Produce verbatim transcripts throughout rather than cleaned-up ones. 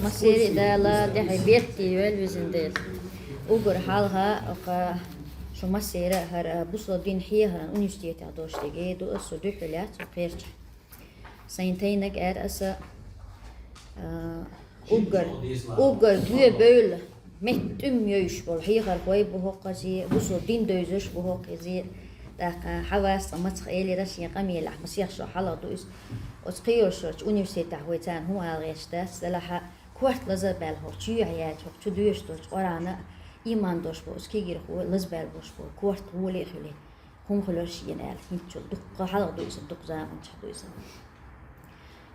Массери а Дала тӀехье бертий йойла, везан Дела. Уггар хьалха, оха, шу массера а хӀара бусалба дин хьехаран университетехь долуш дерг ду аса, со дуьхьал яц со кхерчахь. Сайн тайниг аьлла аса, а, уггар, уггар доьбевлла, метта тӀум йойуш болу хьехархой бу хӀокхузий, бусалба дин девзаш бу хӀокхузий. ТӀаккха Хьавас цкъа мацах элира шен къамелехь, масех шо хьалха ду иза. Оцу кхийолчу университетехь вай царна хӀума ала гӀерташ дац, делахь а корта лазар баьлла хӀокху чоьхьа яьлча, хӀокху чу доьшуш долчу Къуръана, ийман долуш бу оцу кегийрхой, лазбаьлла болуш бу, корта гӀоле а хуьлий. ХӀума хуьлуш йина аьлла, хӀинца чул дуккха хьалха ду иза, дуккха заманчохь ду иза.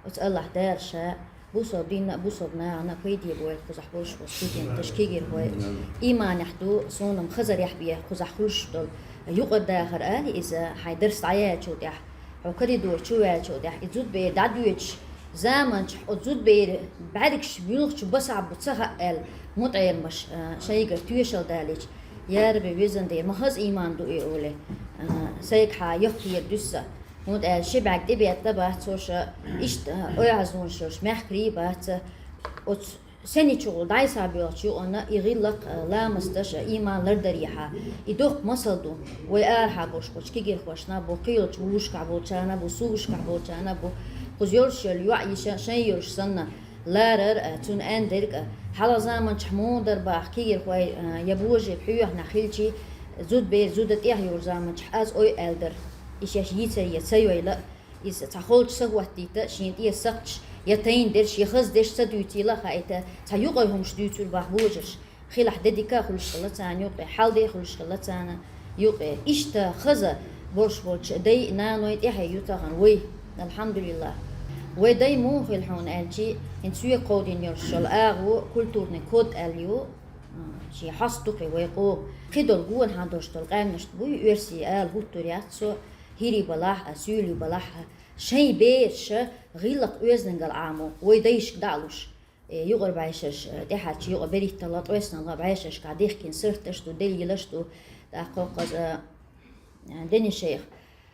Оцу Аллахь Дала ша бусалба динна а, бусалба нахана а пайде бойла кхузахь болуш болу студенташ, кегийрхой. Ийманехь ду, суна-м хазарехь бен кхузахь хуьлуш долу юкъара дахар али иза, хьайн дарс дӀаяьллачул тӀаьхьа, хьо коридор чу ваьллачул тӀаьхьа, и зудабер дӀадоьдуш, заманчохь оцу зудаберан бӀаьргаш муьлхачу басахь бу ца хаьа аьлла, мутаӀеламаш, а, шайгара тоьшалла далийча, я Рабби, везан Дела, ма хаза ийман ду и олий, а, сайгахьа яккхийра дуьсса. ХӀунда аьлча ши бӀаьрг тӀебетта бац цо ша, иштта, а, ойхьазонаш йолуш мехкарий а бац, оцу сеничугӀула дӀасабоьлхучу юкъана и гӀиллакх, а, ламасташ, а, ийман лардарехьа, и доккха масал ду. Вай арахьа болуш болчу кегийрхошна а бу, кхийолчу вузашкахь болчарна а бу, сувашкахь болчарна а бу, кхуза йолуш йолу йоӀ йиша шайн йолуш санна, ларар а, цунна аьнна дерг а, хьалха заманчохь муха дара боху кегийрхой, а, я божий хьоьханехь хилчий, зудабер зуда тӀехь йолу заманчохь аз ой аьлла дара. И шаьш йийцаре ца йойла а, иза цхьа холчу са хӀоттийта а, шен тӀе сакхташ, я тайна дерш, я хаза дерш ца дуьйцийла а хаийта, цхьа юкъара хӀумаш дуьйцур боху божарш. Хилахь де дика а хуьлуш хилла царна юкъе, хьал де а хуьлуш хилла царна юкъе. Иштта хаза болуш болчу дай а, наной а тӀаьхье ю тахана вай, алхьамдулиллахӀ. Вай дай муха хила хьуна аьлчи, хӀинца соьга кховдийна йолуш йолу агӀо культурный код аьлла ю, а, шен хьоста ду кхин вай къоман. Кхидолу гонахьа долуш долу къаьмнашна буй оьрсийн ала хӀуттур яц со, хӀирий балахь а, суьйлий балахь а, шайн бераша гӀиллакх-оьздангалла Ӏамо, вай дайшка дӀа а луш. Э, юкъара бӀешераш, э, тӀаьхьарчу юкъа берхӀитталгӀа, ткъоьсналгӀа бӀешерашкахь дихкина сарташ ду, делгилаш ду, тӀаккха кхузахь, э, Денис-шайх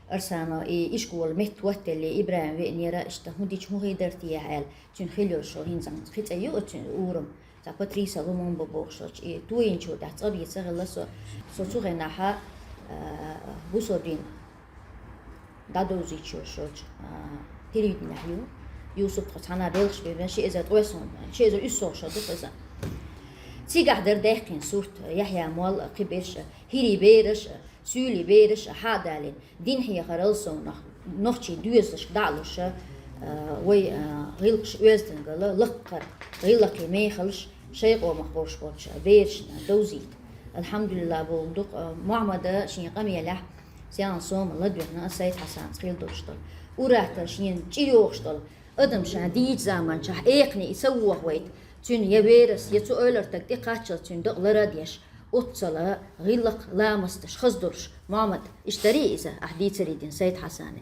Арсанов, и ишкола меттахӀоттаеллера ИбрахӀим веанера, иштта хӀун дича хӀун хир дара те аьлла, цуьнан хила йолуш хӀинца кхин цӀе ю оцу урам, цхьа Патриса Лумумба бохуш йолчу, и тойинчул тӀаьхьа цӀа бен ца хилла со, со цу хенахь, э, бусалба дин дӀадовзуьйтуш йолуш йолчу, а, телевиденехь ю. Юсуп тхо цхьаьна белхаш бина, ши эзар ткъоьсна, ши эзар уьссалгӀа шо ду иза. Цигахь дара даьккхина сурт, Яхьъя-молла, кхин берш, хӀирий бераш, суьйлий бераш хьа а далийна, дин хьехарал совнах, нохчийн доьзалшка дӀа а луш, а, вай, а, гӀиллакхаш-оьздангалла, лаккхара гӀиллакхийн мехаллаш шайн къомах болуш болчу берашна довзийта. АлхьамдулиллахӀ, боху ду-кх, а, Мухьаммада шен къамелехь, Селхан сома ладоьгӀна Сайд-Хьасанца хила долуш долу. Ур-атталла шена чӀир йогӀуш долу адам ша дийчу заманчохь экхане и ца вохавайта, цуьнан я верас, я цу эвлара стаг тӀекхаччалц цуьнан дакъа лара а деш, оццул гӀиллакх-ламасташ хаза долуш, Мухьаммад, иштта дарий иза, ахь дийцаре дина Сайд-Хьасане?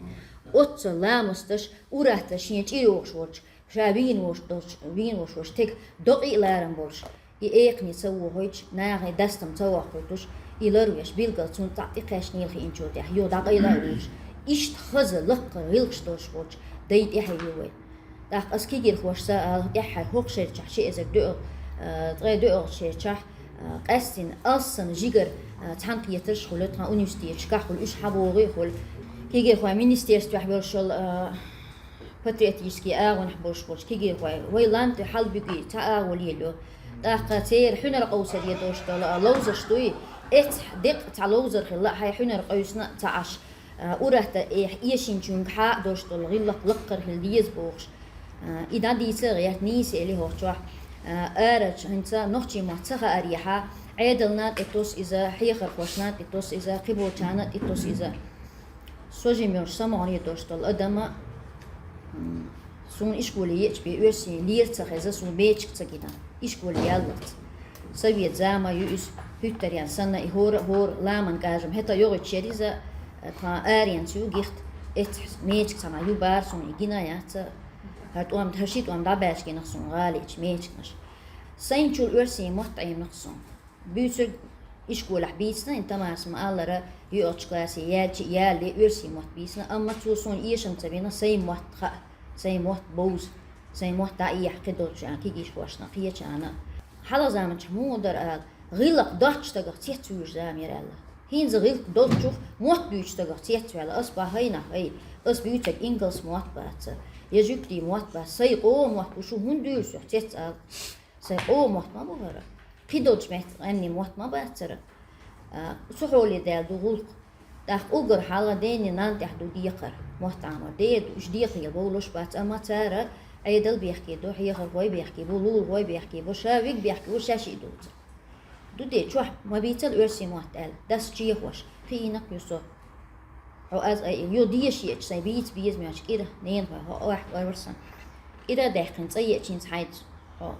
Оццул ламасташ, ур-атталла шена чӀир йогӀуш волчу, ша вийна волуш долчу, вийна волуш волчу стеган дакъий а ларам болуш, и экхане ца вохуьйтуш, нахе дастам ца воккхуьйтуш, и ларвеш, билггал цунна цхьаъ тӀекхаьчнийла хиъначул тӀаьхьа юха дӀакъайла а вуьйлуш, иштта хаза лаккхара гӀиллакхаш долуш волчу дай тӀаьхье ю вай. ТӀаккха аса кегийрхошца а ала, тӀаьххьара хӀокху шерчохь, ши эзар доьалгӀа, а, ткъе доьалгӀачу шерчохь, а, къаьстина алссам жигара, а, цхьаьнакхетарш а хуьлу, тхан университеташкахь а хуьлу, уьш хьабогӀий а хуьлу. Кегийрхойн министерствехь болуш йолу, а, патриотический агӀонехь болуш болчу кегийрхой, вай лам тӀе хьалабуьгий цхьа агӀо лелайо. ТӀаккха церан хьуьнар къовсаре долуш долу, а, ловзарш дуй, эцхьа деккъа цхьа ловзар хилла, хьайн хьуьнар къовсина а ца Ӏаш, а, ур-атталла эшинчуьнгахьа а долуш долу гӀиллакх лаккхара хила деза бохуш. А, и дӀадийца а гӀерта нийса эли хӀокху чохь. А, арачу хӀинца нохчийн мотт ца хаарехьа, Ӏедална а тӀе тосу иза, хьехархошна а тӀе тосу иза, кхиболчарна а тӀе тосу иза. Со жима йолуш самогӀаре долуш долу адам а, м, суна ишколе еача бен оьрсийн лера ца хеза, суна мечик ца гина, ишколе яллалц. Совет зама ю иза, хӀуьттаренна санна, и хӀора а хӀора ламан кӀажам хӀета йогӀуьйтуш яра иза, тхан аренца ю гихта, эцхьа мечик цхьана ю бара суна, и гина а яц, хӀара тӀом, хӀара ши тӀом дӀабаьлча гина суна гӀаличу мечикнаш. Сайначул оьрсийн мотт Ӏемина суна. Буьйцург ишколехь бийцина, и Тамарас ма-аллара, йоьалгӀачу классе яьлча а ялале оьрсийн мотт бийцина, амма цо суна эшам ца бина сайн мотт хаа, сайн мотт бовза. Сайн мотт дӀаэхьа кхидолча кегийча хьошана, кхечана. Хьалха заманчохь муха дара ала, гӀиллакх доцчу стагах цец вуьйш зама яра аьлла. ХӀинца гӀиллакх долчух мотт буьйцучу стагах цец ваьлла. Ас боху хӀай нах, хӀай, ас буьйцург ингалс мотт бацара, я жуьгтий мотт бац, сайн къоман мотт бу, шу хӀунда дуьйлу сох цец ала? Сайн къоман мотт ма бу хӀара. Кхидолчу меттан къаьмнийн мотт ма бацара. А, цу хьоле даьлла ду гӀуллакх. ТӀаккха уггар хьалха денний нанна тӀехь ду декхар, мотт Ӏамор. Дера ду, уьш декхаре бовлуш бац, амма цара Ӏедал бехке ду, хьехархой бехке бу, лулахой бехке бу, ша вига бехке бу, ша шиъ дуцу. Ду де, чохь ма бийцал оьрсийн мотт аьлла, дас чехош, кхиийнакх ю со. Хьо аз а ю деша еача сайн бийца беза моьттуш кӀира, ненахой, хьо охьа вара сан. КӀира а даьккхина, цӀа еача хӀинца хьайца хьо.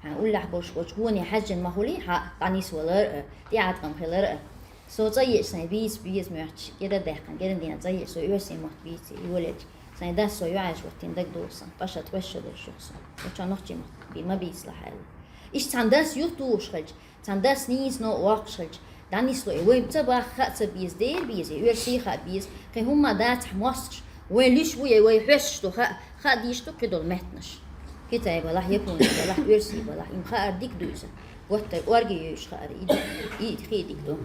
Хьан уллехь болуш болчу гонехь хьаьжжина ма хуьлий, хьан дӀанисвалар а, тӀеӀаткъам хилар а. Со цӀа еача сайн бийца беза моьттуш, кӀира а даьккхина, кӀиран дийнахь цӀа еача, со оьрсийн мотт бийца йолаелча, сайн дас со юьхьӀаьржа хӀоттийна дага догӀу сан, ткъа ша ткъоьсса долуш ю сан. Оцу нохчийн мотт бий, ма бийцалахь аьлла. Иштта цхьана дас юхатухуш хилча, цхьана дас нийса новкъа воккхуш хилча, дӀанисло и вай ца баха хаа ца беза, дера беза, и оьрсий хаа беза, кхин хӀумма дацахь мостагӀаш, вайн луьш бу я вай хьоьстуш ду хаа, хаа дийш ду кхидолу меттанаш. Китай балахь, японий балахь, оьрсий балахь, им хаар дика ду иза. Готтар орга йовзуш хаар, и, и хи дика ду.